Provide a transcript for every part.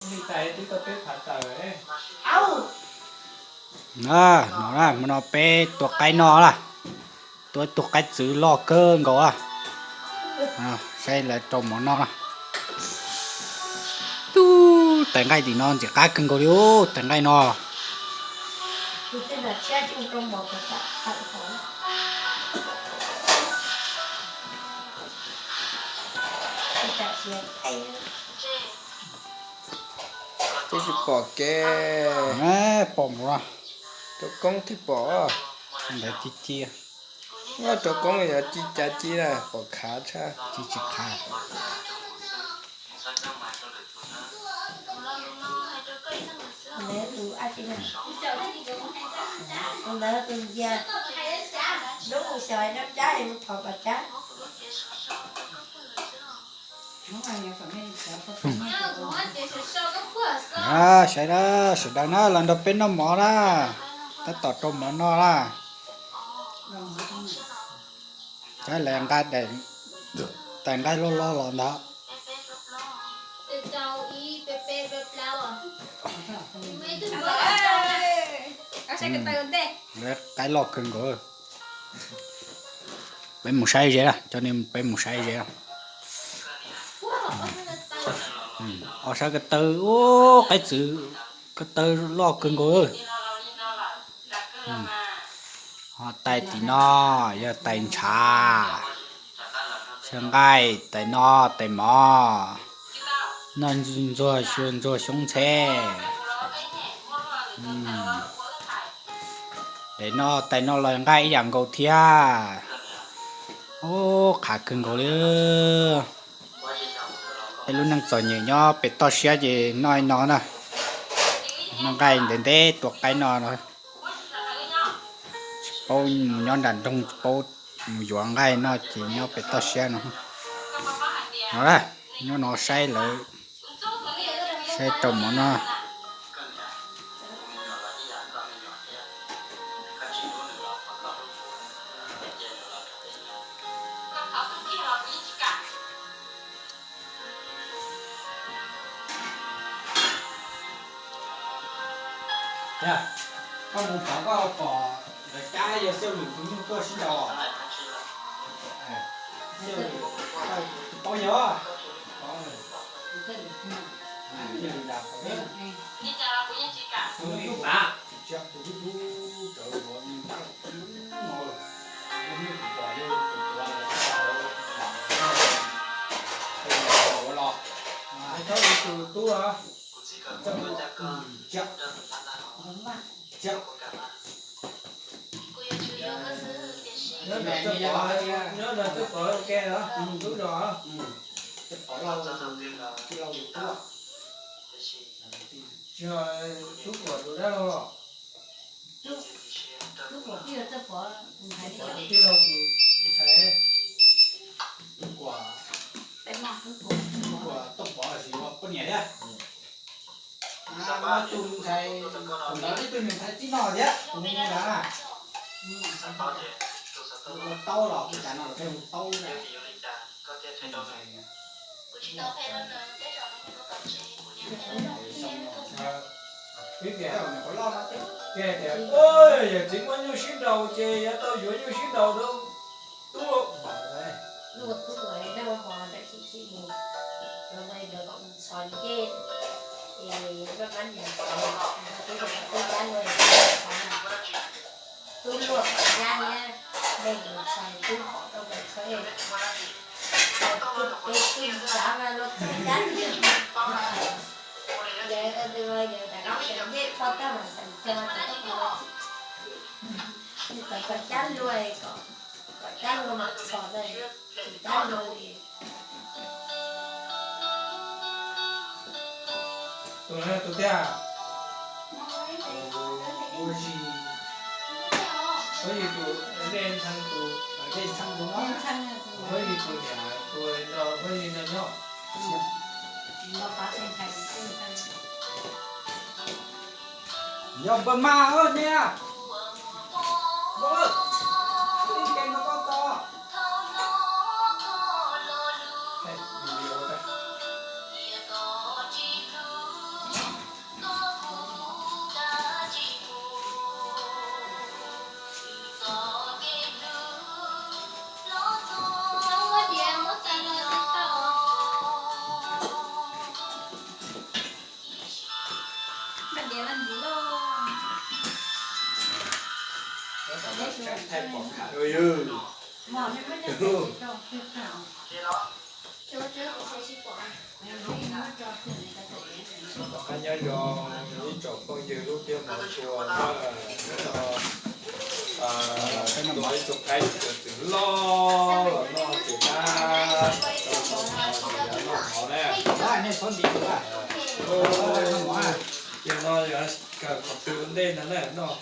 No na, hmo no peb tua qaib noj na, tua ib tug qaib txwv loj kawg nkaus na. Saib lawv rau mov noj na. Tub, tais nqaij tim no ntxim qab kawg nkaus li, tais nqaij no. Twb tsis pom kev. Pom mus, rau koob thiaj pom. Ntawd ci ci. Rau koob yog ci cas ci na, pom khav tshaj. Ci tsis khav. Saib na, sawv daws na, los nrog peb noj mov na, tab tom rau mov noj na. Saib lawv nqa tais nqaij loj loj los ntag. Lawv qaib loj kawg nkaus. Peb mus saib ze na, coj nej peb mus saib ze na. Ob sab ko taw, ub, qaib txwv ko taw loj kawg nkaus. Ho tais tim no yog tais ntshav, xyaw nqaij, tais no tais mov, noj ntxuag xyoo ntxheb. Tais no tais no los nqaij ib yam nkaus thiab. Ub, qhav kawg nkaus li. Peb lub neej txom nyem nyob pem toj siab ces noj no na. Noj nqaij ntev ntev tua qaib no no. Tsis paub mus nyob nram nroog, tsis paub mus yuav nqaij noj ces nyob pem toj siab no. No na, nyob no saib lawv, saib rau mov noj. Koj mus pom, koj pom lawv cab yawg Xiauj Lwm tus nyuj tuaj sib nraus. Tus paub yog, tus paub yog. Nyob nrog txawj pov, nyob nrog txawj pov ua ke os, tub zos. Tsis yog tub Kuam tus dab laug los? Tub Kuam tus tij laug tus ntxhais. Tub Kuam, tub Kuam Tooj Pov los sis ua poj niam thiab. Tus ntxhais, tus ntawd ib tug niag ntxhais txib noj thiab tus me nyuam ntawd na. Ua taub los ua cas no los thiaj hu taub na. Vib tias, tias, yawm txiv muaj nyuj sib nraus ces yuav tau yuav nyuj sib nraus rau tub. Tub luaj kom cab thiab, nej tus ntxhais tub hom rau ntawm txhua, tub peb tub nrad mas luag txhua cab tiag. Yawg, yawg rov qab xeem ncej kho tag mas xeem cog rau koj kom cab luag, kom cab luag mas txhom ntawd, tsis cab luag li. Tus no tus tiag. Tus Huab Yig, Huab Yig tus, Dej Ntxhee tus, Dej Ntxhee tus no, Huab Yig tus niam tus nrog Huab Yig nrog nyob. Yog npawg mas nej, npawg, ib ke no koj tau. Thaij pom kham dua yog. Tom qab nyob zoo ib tsoom phooj ywg lub caij no txhua tus, ib tug qaib cov txwv loj los noj ces tab tom tau noj mov na. Ces no yog kawm qhov twg ua ntej no na noj.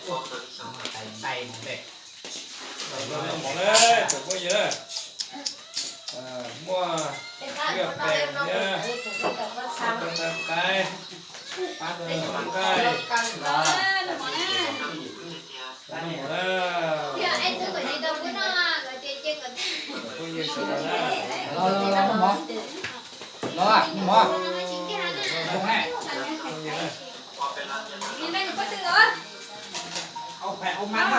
Noj mov na tsoom phooj ywg na. Muaj ib pem thiab, ib pem qaib, ib nqaij, noj mov na. Tsoom phooj ywg sawv daws na. Los, noj mov. Phooj ywg na. Noj mov na,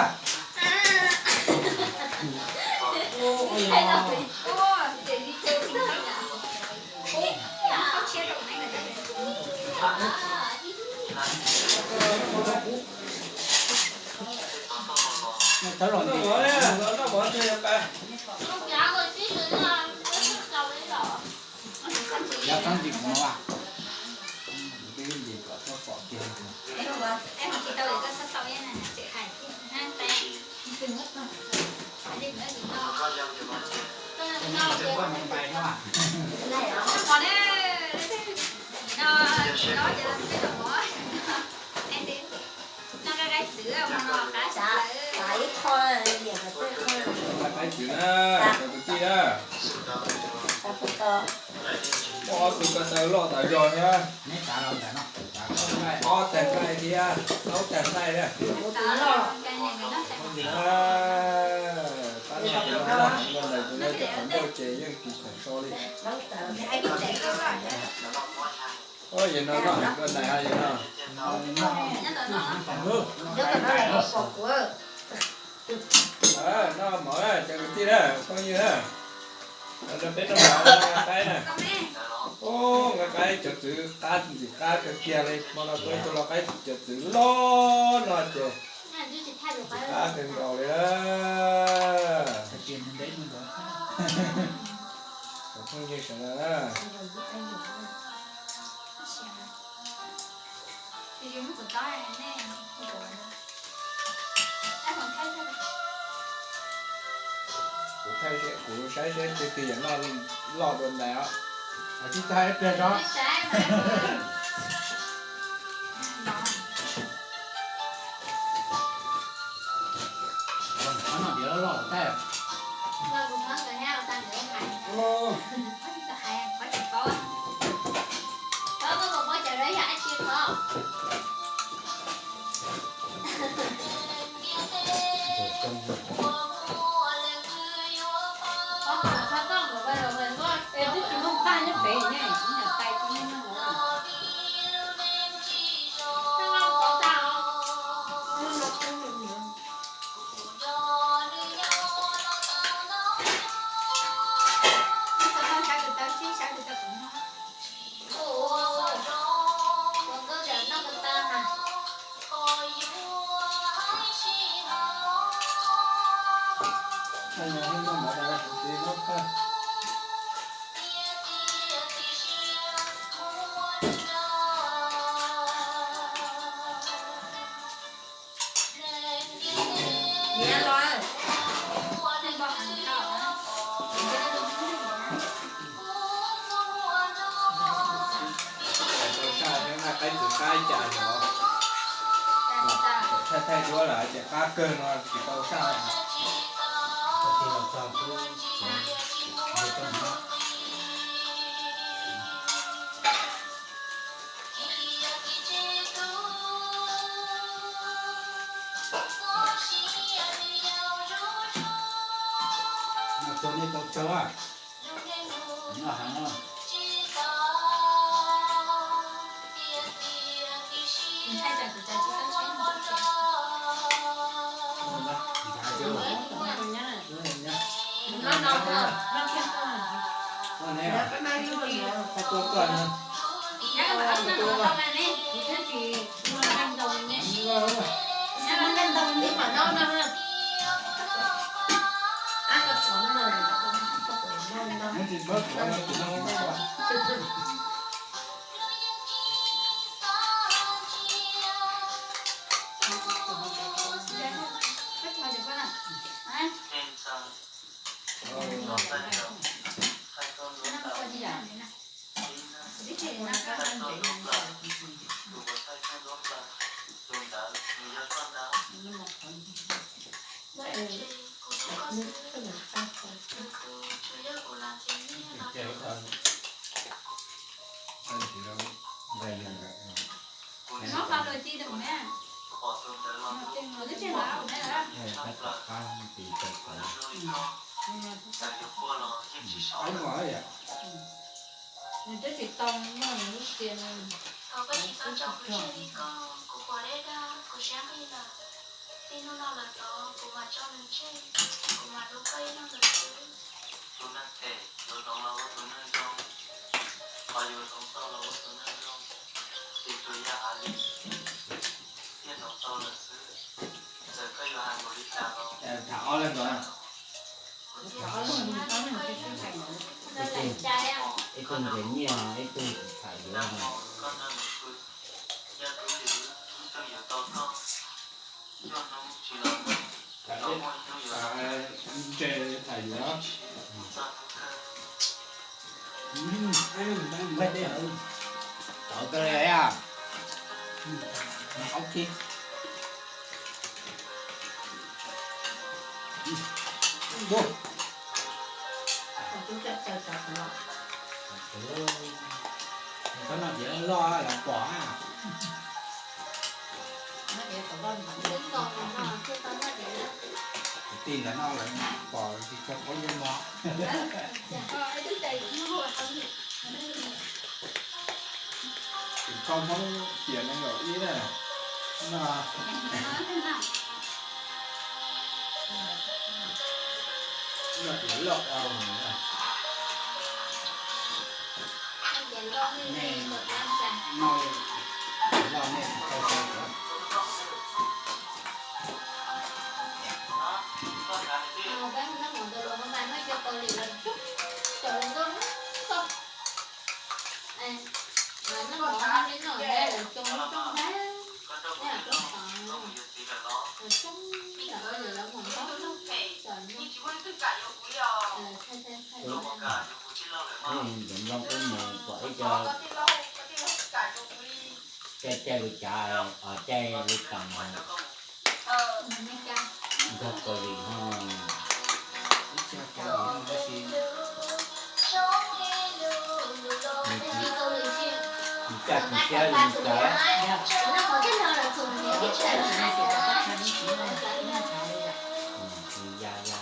noj mov na. Yav txhob ntim kuv no a. Ntim kom txhob pom kiag. Qaib txwv na, cov kwv tij na. Muaj ob tug ko taw loj tas zog thiab. Ob tag nqaij thiab, plaub tag nqaij thiab. Tab no nkauj ntawd ces yeej tsis khoom so li. Yog no noj nkauj ntawd yog no. Noj mov na cov kwv tij na, phooj ywg na. Peb noj mov nqa qaib na. Nqa qaib cov txwv qab ntxim qab kawg kiag li, hmo no kuv ib tug lau qaib cov txwv loj no ces ntxim qab kawg nkaus li na. Cov phooj ywg sawv daws na. Kuv thaij, kuv saib seb twg twg yog noj loj dua ntais os. Tsis tag ib pliag tso. Qhov no tias loj loj thaij. Tau saj thiab, nqa qaib txwv qab ib cas no. Thaij thaij duab lawm ces qab kawg no tsis tau saj. Tau tsawg a? Noj heev. Nws twb tsis tau muaj nws lub txia no. Thaum koj tsis tau tso kuv tseg li koj, kuv quav dej dab, kuv siab nqig lawm. Txij hnub no lawm tod kuv mam tso nws tseg, kuv mam hlub koj ib leeg lawm xwb. Tus neeg phem yuav hloov los ua tus neeg zoo, qhov yuav hloov tau los ua tus neeg zoo, ces tsuas yog av li thiaj hloov tau lawm xwb. Txawm koj yuav hais npaum li cas los tham ob leeg ntawd. Ib tug nrhiav nyiaj, ib tug tham yuav. Ntse tham yuav. Tau kawg li a. Ub, txhob noj diav loj loj lawv pom na. Kwv tij ntawd no lawv pom tsis tau paub yeej mog. Tus koj Hmoob tias nees nkaum ib na, no. Noj diav loj dhau na. Nej noj diav loj nej tsis tau sau. Ntxoov Looj wb mus pom ib co caij, caij lus cav, caij lus tau nrog Kaus Lim no. Nws caj kuv siab li cas. Ya ya.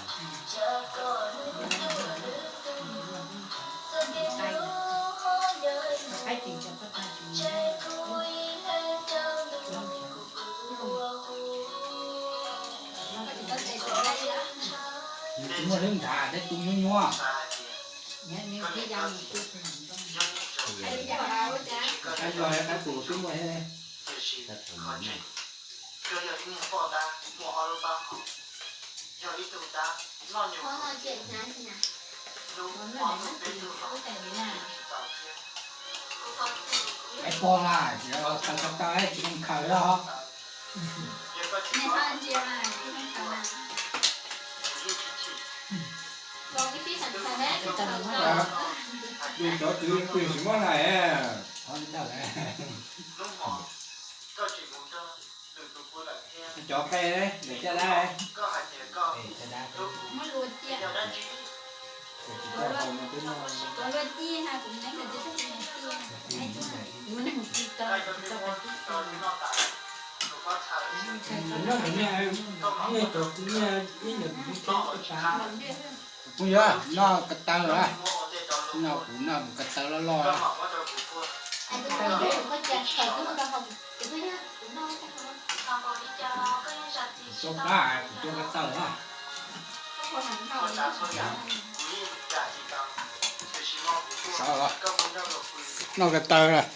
Nws tsis muaj lub nrad, tej tub nyuaj nyuaj. Qaib yog qaib tus twb muaj thiab. Qaib pog na, tsis tau tau tsis khaws los. Cov kwv tij tsis muab hais. Cov qe lawm caj dab. Kuv yuav noj ko taw lawm, no kuv noj kuv ko taw loj loj. Kuv rau plab, kuv rau ko taw lawm. Xav los noj ko taw lawm.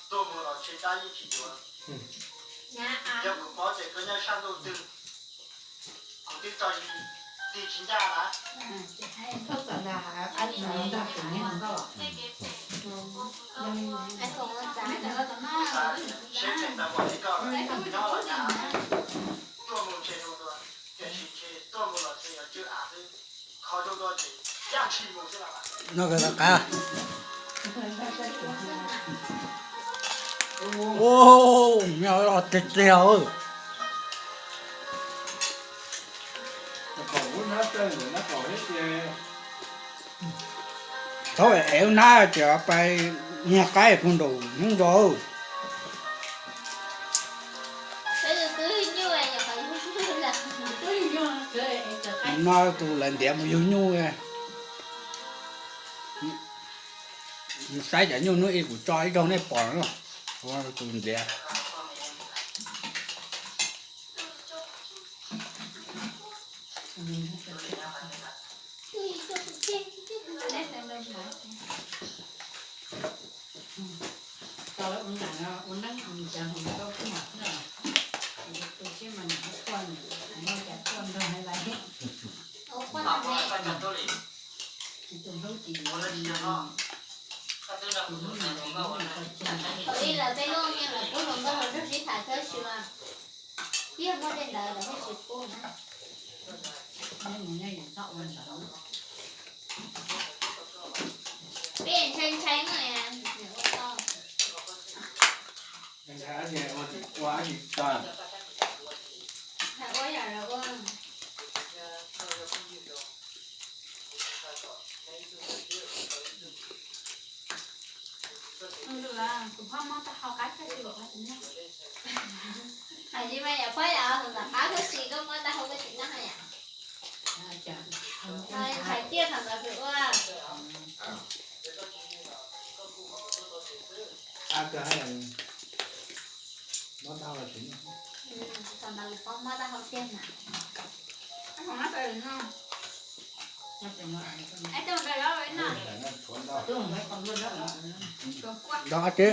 Tuaj mus los tsis dab yeej tsis yuav. Yog kuv paub tias koj nyob sab ntuj twg, kuv twb tso tig tsis ncaj na. Siab tseem tau pom li koj nyob los cas, tuaj mus ntshe zoo dua, tiam sis ntshe tuaj mus los ntshe yog tswj av xwb. Qhov zoo dua ces yaj tshis mus xwb los. No kawg qab. Ua, tiag tiag. Thaub ev hnab ces pais nyiag qaib puag nraum hnub nrog. No tus lawv ntiav mus yug nyuj. Mus saib cov nyuj hnub ib kuv tso ib zaug nej pom no. Tus ntiav. Thaum ub lawv peb lub niag lawv pub hluas nkauj hauv nroog sib tham txhawb sis mas twb yog muaj tej ntawd lawv thiaj tsis pub na. Peb ntshai ntshai no, ua tsis ua tsis tag. Hais ua yam los ua. Tus phob mob taub hau qab kawg, hais tsis mas yam phob yam tus ntawm qab kawg tsis koj mob taub hau koj tsis noj yam. Hais tiaj thaum ntawd kuv ua. Thaum ntawd kuv phob mob taub hau tiag na. Nrog ab tsi.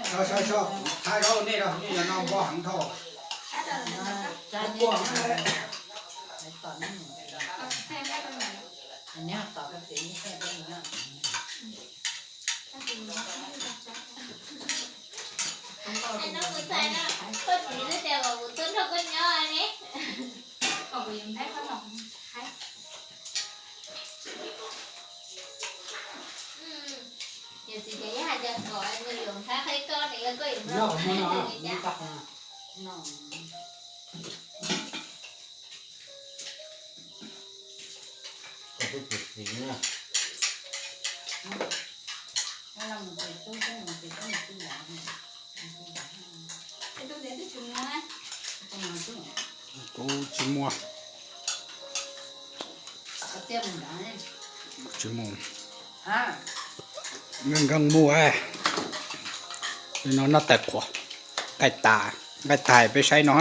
Saib saib, kuv thaij zaub nej, nej yuav noj npoj heev dhau. Koj txiv twb tias kom kuv tuaj nrog koj nyob ne. Yog txiv ces yeej hais tias kom nws yuav nqhab qhib koj ne, yog koj yuav nrog nws cas. Kuv tsis muaj. Tsis muaj. Nkees nkees mus. No noj tais qhuav, nqaij tas, nqaij tas peb saib no.